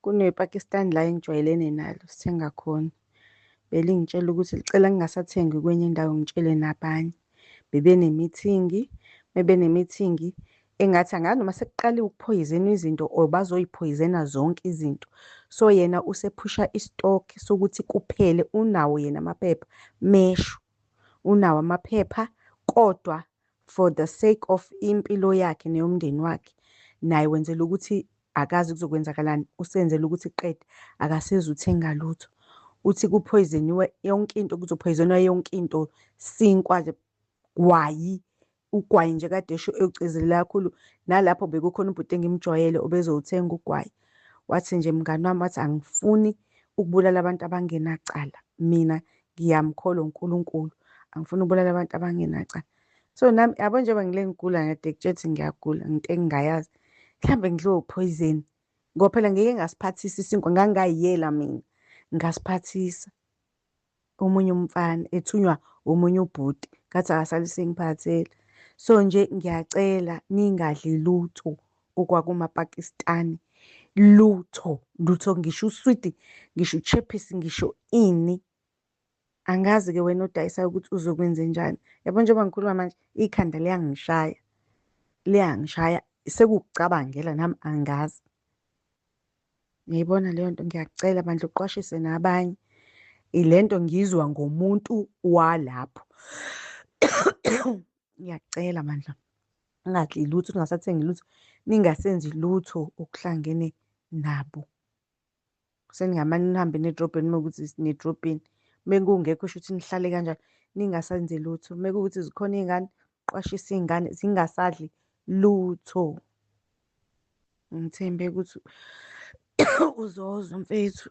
KunePakistan la engijwayelene nalo sithenga khona. Belingitshela ukuthi licela ngingasathengi kwenye indawo ngitshele nabanye. Bebene-meeting, mebene-meeting engathi angazi noma sekuqaliwe ukuphoyizenwa izinto or bazoyiphoyizena zonke izinto. So yena usephusha i-stock sokuthi kuphele unawo yena amaphepha mesho unawo amaphepha kodwa for the sake of impilo yakhe neyomndeni wakhe naye wenzela ukuthi akazi kuzokwenzakalani usenzela ukuthi qede akasezuthenga lutho uthi kuphoyizeniwe yonke into kuzophoyizenwa yonke into sinkwa gwayi ugwayi nje kade esho ewucizelela kakhulu nalapho bekukhona ubhuti engimjwayele obezowuthenga ugwayi wathi nje mngani wami wathi angifuni ukubulala abantu abangenacala mina ngiyamkholwa uNkulunkulu angifuni ukubulala abantu abangenacala so nami yabo njengoba ngile ngigula ngiyade kutshethi ngiyagula nginte engingayazi mhlawumbe ngidliwe uphoyizeni ngoba phela ngeke ngasiphathisa isinkwa ngangayiyela mina ngasiphathisa omunye umfana ethunywa omunye ubhuti ngathi akasale sengiphathela so nje ngiyacela ningadli lutho okwakumapakistani lutho lutho ngisho uswidi ngisho uchephisi ngisho ini angazi-ke wena odayisayo ukuthi uzokwenze njani yabo njengoba ngikhuluma manje ikhanda liyangishaya liyangishaya sekukucabangela nami angazi ngiyayibona leyo nto ngiyakucela bandla uqwashise nabanye ile nto ngizwa ngomuntu walapho ngiyakucela bandla ningadli lutho ningasathengi lutho ningasenzi lutho okuhlangene nabo seningamane nihambe nedrobheni uma kuwukuthi sinedrobheni mekungekho shuthi nihlale kanjalo ningasenzi lutho mekuwukuthi zikhona iy'ngane qwashisa iy'ngane zingasadli lutho ngithembe ukuthi uzozwa mfethu.